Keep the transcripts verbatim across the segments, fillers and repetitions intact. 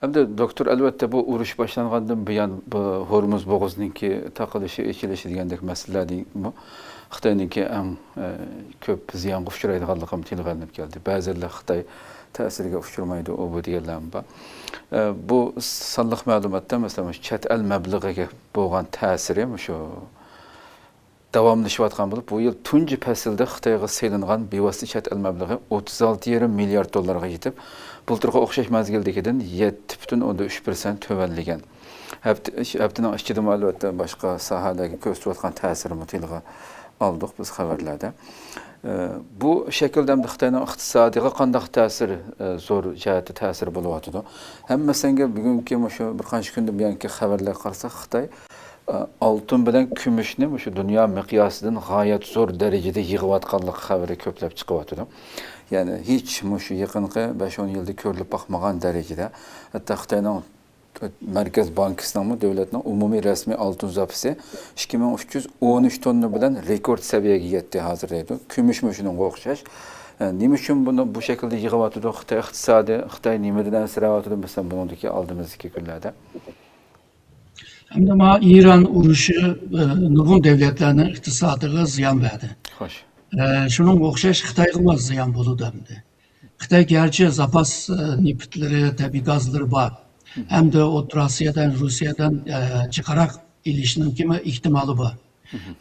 ئەمدى دوكتور، ئەلۋەتتە، بۇ ئۇرۇش باشلانغاندىن بۇيان بۇ ھورمۇز بوغۇزىنىڭكى تاقىلىشى، ئېچىلىشى دېگەندەك مەسىلىلەرمۇ خىتاينىڭكى ئەڭ، ئە، كۆپ زىيانغا ئۇچرايدىغانلىقىمۇ تىلغا ئېلىنىپ كەلدى. بەزىلەر خىتاي تەسىرىگە ئۇچرىمايدۇ، ئۇ بۇ دېگەنلەرمۇ بار. ئە، بۇ سانلىق مەلۇماتتا، مەسىلەن، مۇشۇ چەت ئەل مەبلىغىگە بولغان تەسىرى مۇشۇ داۋاملىشىۋاتقان بولۇپ، بۇ يىل تۇنجى پەسىلدە خىتايغا سېلىنغان بىۋاسىتە چەت ئەل مەبلىغى ئوتتۇز ئالتە يېرىم مىليارد دوللارغا يېتىپ، بۇلتۇرقى ئوخشاش مەزگىلدىكىدىن يەتتە پۈتۈن ئوندىن ئۈچ پىرسەنت تۆۋەنلىگەن. ھەپتە، ھەپتىنىڭ ئىچىدىمۇ، ئەلۋەتتە، باشقا ساھەلەرگە كۆرسىتىۋاتقان تەسىرىمۇ تىلغا ئالدۇق بىز خەۋەرلەردە. ئە، بۇ شەكىلدە ئەمدى خىتاينىڭ ئىقتىسادىغا قانداق تەسىر، ئە، زور جەھەتتە تەسىر بولۇۋاتىدۇ؟ ھەممىسىگە بۈگۈنكى مۇشۇ بىر قانچە كۈندىن بۇيانكى خەۋەرلەرگە قارىساق، خىتاي، ئە، ئالتۇن بىلەن كۈمۈشنى مۇشۇ دۇنيا مىقياسىدىن غايەت زور دەرىجىدە يىغىۋاتقانلىق خەۋىرى كۆپلەپ چىقىۋاتىدۇ. يەنى ھېچ مۇشۇ يېقىنقى بەش-ئون يىلدا كۆرۈلۈپ باقمىغان دەرىجىدە. ھەتتا خىتاينىڭ مەركەز بانكىسىنىڭمۇ دۆلەتنىڭ ئومۇمىي رەسمىي ئالتۇن زاپىسى ئىككى مىڭ ئۈچ يۈز ئون ئۈچ توننا بىلەن رېكورت سەۋىيەگە يەتتى ھازىر دەيدۇ. كۈمۈشمۇ شۇنىڭغا ئوخشاش. ئە، نېمە ئۈچۈن بۇنى بۇ شەكىلدە يىغىۋاتىدۇ؟ خىتاي ئىقتىسادى، خىتاي نېمىدىن ئەنسىرەۋاتىدۇ؟ مەسىلەن، بۇنىڭدىكى ئالدىمىزدىكى كۈنلەردە. ئەمدى مانا ئىران ئۇرۇشى، ئە، نۇرغۇن دۆلەتلەرنىڭ ئىقتىسادىغا زىيان بەردى. خوش. ئە، شۇنىڭغا ئوخشاش خىتايغىمۇ زىيان بولىدۇ ئەمدى. خىتاي گەرچە زاپاس، ئە، نېفىتلىرى، تەبىئىي گازلىرى بار. ھەمدە ئوتتۇرا ئاسىيادىن، روسىيەدىن، ئە، جىقراق ئېلىشنىڭكىمۇ ئېھتىمالى بار.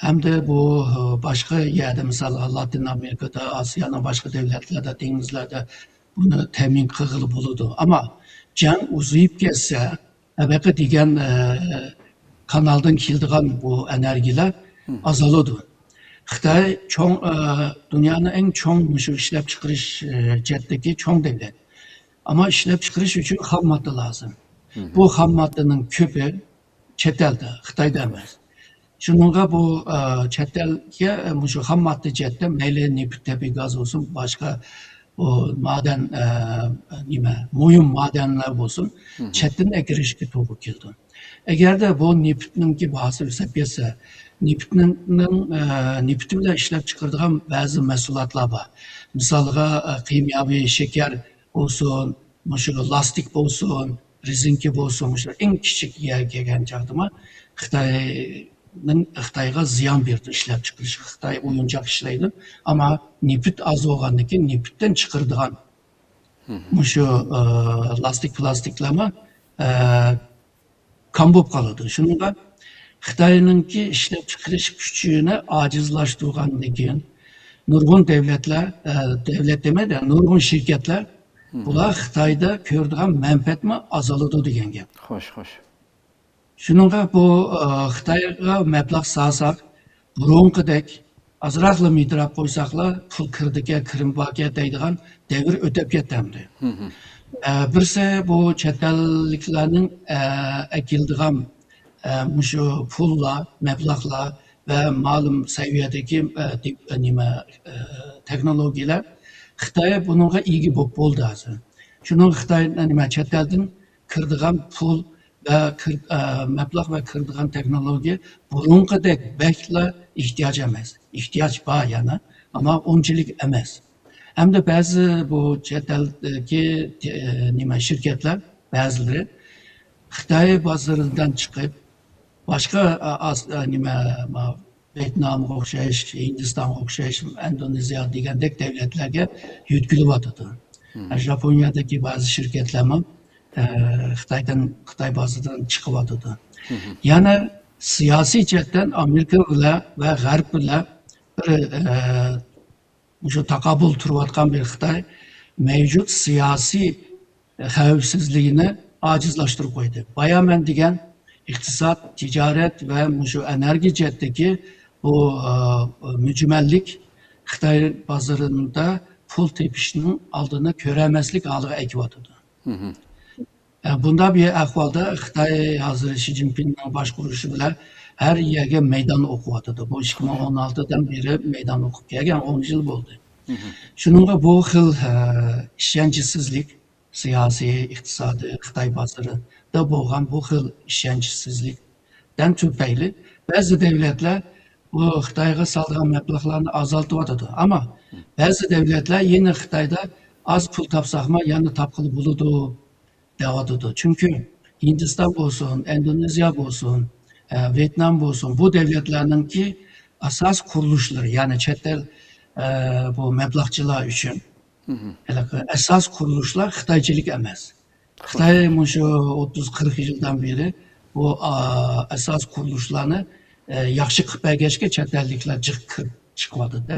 ھەمدە بۇ، ئە، باشقا يەردە، مىسال، لاتىن ئامېرىكىدا، ئاسىيانىڭ باشقا دۆلەتلەردە، دېڭىزلەردە بۇنى تەمىن قىلغىلى بولىدۇ. ئەمما جەڭ ئۇزىيىپ كەتسە، ھېلىقى دېگەن، ئە، كانالدىن كېلىدىغان بۇ ئېنېرگىيەلەر ئازالىدۇ. خىتاي چوڭ، ئە، دۇنيانىڭ ئەڭ چوڭ مۇشۇ ئىشلەپچىقىرىش، ئە، جەھەتتىكى چوڭ دۆلەت. ئەمما ئىشلەپچىقىرىش ئۈچۈن خام ماددا لازىم. بۇ خام ماددىنىڭ كۆپى چەت ئەلدە، خىتايدا ئەمەس. شۇنىڭغا بۇ، ئە، چەت ئەلگە، ئە، مۇشۇ خام ماددا جەھەتتە مەيلى نېفىت، تەبىئىي گاز بولسۇن، باشقا بۇ مادەن، ئە، نېمە، مۇھىم مادەنلەر بولسۇن، چەتتىن ئەكىرىشكە توغرا كېلىدۇ. ئەگەردە بۇ نېفىتنىڭكى باھاسى ئۆسۈپ كەتسە، نېفىتنىڭ، ئە، نېفىتى بىلەن ئىشلەپ چىقىرىدىغان بەزى مەھسۇلاتلار بار. مىسالغا، ئە، كىمياۋى شېكەر بولسۇن، مۇشۇ لاستىك بولسۇن، رېزىنكا بولسۇن، مۇشۇ ئەڭ كىچىك يەرگە كەلگەن چاغدىمۇ خىتاينىڭ، خىتايغا زىيان بېرىدۇ ئىشلەپچىقىرىش. خىتاي ئويۇنچاق ئىشلەيدۇ، ئەمما نېفىت ئاز بولغاندىن كېيىن نېفىتتىن چىقىرىدىغان مۇشۇ، ئە، لاستىك، پىلاستىكلارمۇ، ئە، كام بولۇپ قالىدۇ. شۇنىڭغا خىتاينىڭكى ئىشلەپچىقىرىش كۈچىنى ئاجىزلاشتۇرغاندىن كېيىن، نۇرغۇن دۆلەتلەر، ئە، دۆلەت دېمەيدۇ، نۇرغۇن شىركەتلەر، بۇلار خىتايدا كۆرىدىغان مەنپەئەتمۇ ئازالىدۇ دېگەن گەپ. خوش، خوش. شۇنىڭغا بۇ، ئە، خىتايغا مەبلەغ سالساق، بۇرۇنقىدەك ئازراقلا مىدىراپ قويساقلا، پۇل كىرىدىكەن، كىرىم باركەن دەيدىغان دەۋر ئۆتۈپ كەتتى ئەمدى. ئە، بىرسى بۇ چەت ئەللىكلەرنىڭ، ئە، ئەكېلىدىغان، ئە، مۇشۇ پۇللار، مەبلەغلەر ۋە مەلۇم سەۋىيەدىكى، ئە، تېك-، ئە، نېمە، ئە، تېخنولوگىيەلەر خىتاي بۇنىڭغا ئىگە بولۇپ بولدى ھازىر. شۇنىڭ خىتاي، نېمە، چەت ئەلدىن كىرىدىغان پۇل ۋە كىر-، ئە، مەبلەغ ۋە كىرىدىغان تېخنولوگىيە بۇرۇنقىدەك بەكلا ئېھتىياج ئەمەس. ئېھتىياج بار يەنە، ئەمما ئۇنچىلىك ئەمەس. ھەمدە بەزى بۇ چەت ئەلدىكى، ئە، نېمە، شىركەتلەر بەزىلىرى خىتاي بازىرىدىن چىقىپ، باشقا، ئا، ئاس-، ئا، نېمە، ما، ۋيېتنامغا ئوخشاش، ھىندىستانغا ئوخشاش، ئىندونېزىيە دېگەندەك دۆلەتلەرگە يۆتكىلىۋاتىدۇ. ھە، ژاپونىيەدىكى بەزى شىركەتلەرمۇ، ئە، خىتايدىن، خىتاي بازىرىدىن چىقىۋاتىدۇ. يەنە سىياسىي جەھەتتىن ئامېرىكا بىلەن ۋە غەرب بىلەن بىر، ئە، مۇشۇ تاقابىل تۇرۇۋاتقان بىر خىتاي مەۋجۇت سىياسىي خەۋپسىزلىكنى ئاجىزلاشتۇرۇپ قويدى. بايا مەن دېگەن ئىقتىساد، تىجارەت ۋە مۇشۇ ئېنېرگىيە جەھەتتىكى بۇ، ئا، مۈجمەللىك خىتاي بازىرىدا پۇل تېپىشنىڭ ئالدىنى كۆرەلمەسلىك ھالىغا ئەكىۋاتىدۇ. ئە، بۇنداق بىر ئەھۋالدا خىتاي ھازىر شى جىنپىڭنىڭ باشقۇرۇشى بىلەن ھەر يەرگە مەيدان ئوقۇۋاتىدۇ. بۇ ئىككى مىڭ ئون ئالتىدىن بېرى مەيدان ئوقۇپ كەلگەن، ئون يىل بولدى. شۇنىڭغا بۇ خىل، ئە، ئىشەنچسىزلىك، سىياسىي، ئىقتىسادىي، خىتاي بازىرىدا بولغان بۇ خىل ئىشەنچسىزلىكتىن تۈپەيلى بەزى دۆلەتلەر بۇ خىتايغا سالىدىغان مەبلەغلەرنى ئازالتىۋاتىدۇ. ئەمما بەزى دۆلەتلەر يەنە خىتايدا ئاز پۇل تاپساقمۇ يەنە تاپقىلى بولىدۇ قىلىۋاتىدۇ. چۈنكى ھىندىستان بولسۇن، ئىندونېزىيە بولسۇن، ئە، ۋيېتنام بولسۇن، بۇ دۆلەتلەرنىڭكى ئاساس قۇرۇلۇشلىرى، يەنى چەت ئەل، ئە، بۇ مەبلەغچىلار ئۈچۈن ھېلىقى ئاساس قۇرۇلۇشلار خىتايچىلىك ئەمەس. خىتاي مۇشۇ ئوتتۇز، قىرىق يىلدىن بېرى بۇ، ئا، ئاساس قۇرۇلۇشلارنى، ئە، ياخشى قىلىپ بەرگەچكە، چەت ئەللىكلەر جىق كىرىپ چىقىۋاتىدۇ.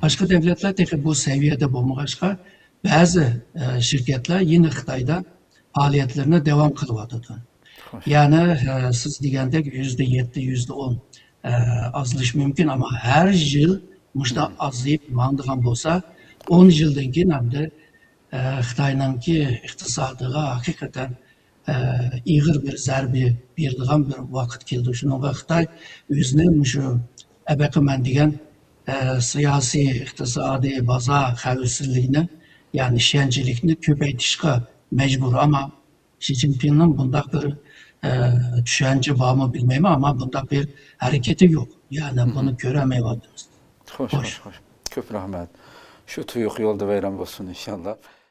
باشقا دۆلەتلەر تېخى بۇ سەۋىيەدە بولمىغاچقا، بەزى، ئە، شىركەتلەر يەنە خىتايدا پائالىيەتلىرىنى داۋام قىلىۋاتىدۇ. يەنى، ئە، سىز دېگەندەك يۈزدە يەتتە، يۈزدە ئون، ئە، ئازلىشى مۇمكىن، ئەمما ھەر يىل مۇشۇنداق ئازىيىپ ماڭىدىغان بولسا، ئون يىلدىن كېيىن ئەمدى، ئە، خىتاينىڭكى ئىقتىسادىغا ھەقىقەتەن، ئە، ئېغىر بىر زەربە بېرىدىغان بىر ۋاقىت كېلىدۇ. شۇنىڭغا خىتاي ئۆزىنى مۇشۇ ئەبەقىمەن دېگەن، ئە، سىياسىي، ئىقتىسادىي، بازار خەۋپسىزلىكىنى، يەنى ئىشەنچلىكنى كۆپەيتىشقا مەجبۇر. ئەمما شى جىنپىڭنىڭ بۇنداق بىر، ئە، چۈشەنچە بارمۇ بىلمەيمەن، ئەمما بۇنداق بىر ھەرىكىتى يوق. يەنى بۇنى كۆرەلمەيۋاتىمىز. خوش، خوش، خوش. كۆپ رەھمەت. شۇ تۇيۇق يولدا ۋەيران بولسۇن ئىنشاللا.